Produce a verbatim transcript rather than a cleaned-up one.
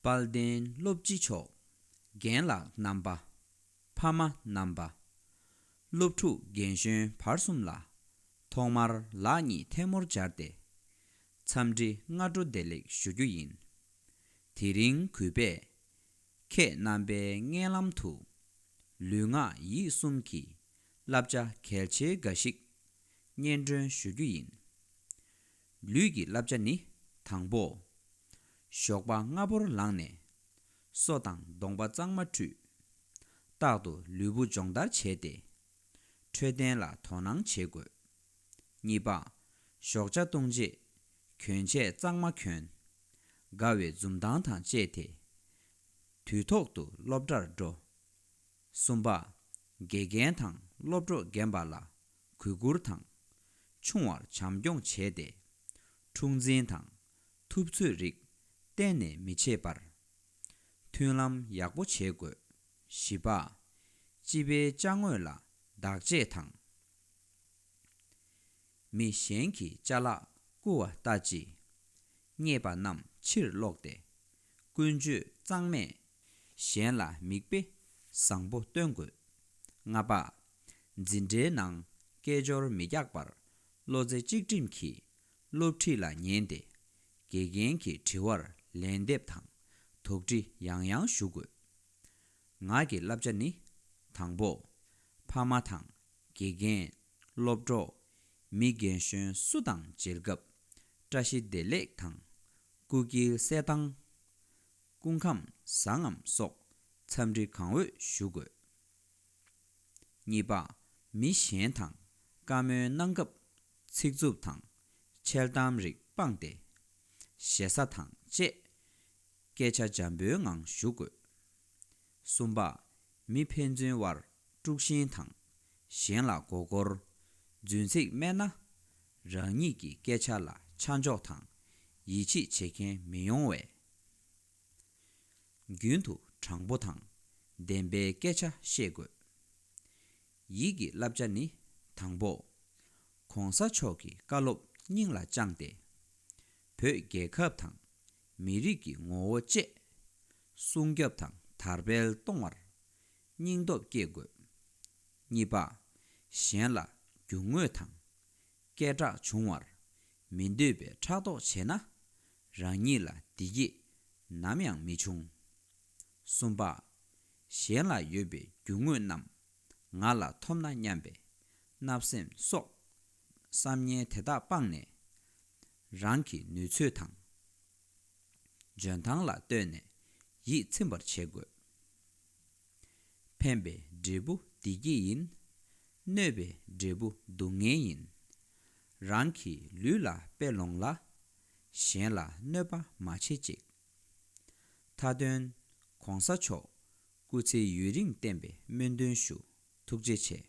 དཔལ་ལྡན་སློབ་སྤྱི་མཆོག་རྒན་ལགས་རྣམ་པ། ཕ་མ་རྣམ་པ། སློབ་ཕྲུག་རྒན་གཞོན་བར་གསུམ་ལ། ཐོག་མར་ལག་གཉིས་ཐལ་མོར་སྦྱར་ཏེ། འཚམས་འདྲི་སྔ་དྲོ་བདེ་ལེགས་ཞུ་རྒྱུ་ཡིན། དེ་རིང་གུས་པས། ཁྱེད་རྣམ་པའི་སྙན་ལམ་དུ། ལུས་ངག་ཡིད་གསུམ་གྱི་བསླབ་བྱ་གལ་ཆེ་འགའ་ཞིག་སྙན་སྒྲོན་ཞུ་རྒྱུ་ཡིན། ལུས་ཀྱི་བསླབ་བྱ་ནི་དང་པོ། ཞོགས་པ་སྔ་པོར་ལངས་ནས། སོ་དང་གདོང་པ་གཙང་མ་བཀྲུས། རྟག་ཏུ་ལུས་པོ་སྦྱོང་བརྡར་བྱས་ཏེ། འཕྲོད་བསྟེན་ལ་དོ་སྣང་བྱེད་དགོས། གཉིས་པ། ཞོགས་ཇ་བཏུང་རྗེས། གྱོན་ཆས་གཙང་མ་གྱོན། དགའ་བའི་འཛུམ་མདངས་དང་བཅས་ཏེ། དུས་ཐོག་ཏུ་སློབ་གྲྭར་འགྲོ། གསུམ་པ། དགེ་རྒན་དང་སློབ་གྲོགས་རྒན་པ་ལ་གུས་བཀུར་དང་། ཆུང་བར་བྱམས་སྐྱོང་བྱས་ཏེ། འཁྲུག་འཛིང་དང་ཐུབ་ཚོད་རིགས་གཏན་ནས་མི་བྱེད་པར། མཐུན་ལམ་ཡག་པོ་བྱེད་དགོས། བཞི་པ། སྤྱི་པའི་ཅ་དངོས་ལ་བདག་གཅེས་དང་། མི་གཞན་གྱི་ཅ་ལག་རྐུ་བ་ལྟ་ཅི། རྙེད་པ་རྣམས་ཕྱིར་སློག་སྟེ། ཀུན་སྤྱོད་གཙང་མས་གཞན་ལ་མིག་དཔེ་བཟང་པོ་སྟོན་དགོས། ལྔ་པ། འཛིན་གྲྭའི་ནང་སྐད་ཅོར་མི་རྒྱག་པར། བློ་རྩེ་གཅིག་སྒྲིམ་གྱིས་སློབ་ཁྲིད་ལ་ཉན་ཏེ། དགེ་རྒན་གྱི་དྲི་བར་ལན་འདེབས་དང་དོགས་འདྲི་ཡང་ཡང་ཞུ་དགོས། ངག་གི་བསླབ་བྱ་ནི། དང་པོ། ཕ་མ་དང་། དགེ་རྒན། སློབ་གྲོགས། མི་རྒན་གཞོན་སུ་དང་མཇལ་སྐབས། བཀྲ་ཤིས་བདེ་ལེགས་དང་། སྐུ་དཀྱིལ་གསལ་ཐང་། སྐུ་ཁམས་བཟང་ངམ་སོགས་འཚམས་འདྲི་གང་འོས་ཞུ་དགོས། གཉིས་པ། མི་གཞན་དང་བཀའ་མོལ་གནང་སྐབས། ཚིག་རྩུབ་དང་། འཆལ་གཏམ་རིགས་སྤངས་ཏེ། ཞེ་ས་དང་བཅས། སྐད་ཆ་འཇམ་པོའི་ངང་ཞུ་དགོས། གསུམ་པ། མི་ཕན་ཚུན་དབར་དཀྲུག་ཤིང་དང་། གཞན་ལ་མགོ་སྐོར། རྫུན་ཚིག་སྨྲས་ན། རང་ཉིད་ཀྱི་སྐད་ཆ་ལ་ཆ་འཇོག་དང་། ཡིད་ཆེས་བྱེད་མཁན་མི་ཡོང་བས། རྒྱུན་དུ་དྲང་པོ་དང་བདེན་པའི་སྐད་ཆ་བཤད་དགོས། ཡིད་ཀྱི་བསླབ་བྱ་ནི། དང་པོ། ༸གོང་ས་མཆོག་གི་བཀའ་སློབ་སྙིང་ལ་བཅངས་ཏེ། བོད་རྒྱལ་ཁབ་དང་མི་རིགས་ཀྱི་ངོ་བོ་བཅས་སྲུང་སྐྱོབ་དང་དར་སྤེལ་གཏོང་བར་སྙིང་སྟོབས་བསྐྱེད་དགོས། གཉིས་པ། གཞན་ལ་རྒྱུ་དངོས་དང་། སྐད་གྲགས་བྱུང་བར་མི་འདོད་པའི་ཕྲག་དོག་བྱས་ན། རང་ཉིད་ལ་བདེ་སྐྱིད་ནམ་ཡང་མི་འབྱུང་། གསུམ་པ། གཞན་ལ་ཡོད་པའི་རྒྱུ་དངོས་རྣམས་ང་ལ་ཐོབ་ན་སྙམ་པའི་བརྣབ་སེམས་སོགས་བསམ་ངན་དེ་དག་སྤངས་ནས། རང་གི་ནུས་ཚོད་དང་། འཇོན་ཐང་ལ་ལྟོས་ནས་ཡིད་ཚིམ་པར་བྱེད་དགོས། ཕན་པའི་འབྲས་བུ་བདེ་སྐྱིད་ཡིན། གནོད་པའི་འབྲས་བུ་སྡུག་བསྔལ་ཡིན། རང་གི་ལུས་ལ་དཔེ་ལོངས་ལ། གཞན་ལ་གནོད་པ་མ་བྱེད་ཅིག། མཐའ་དོན། ༸གོང་ས་མཆོག་སྐུ་ཚེ་ཡུན་རིང་བརྟན་པའི་སྨོན་འདུན་ཞུ། ཐུགས་རྗེ་ཆེ།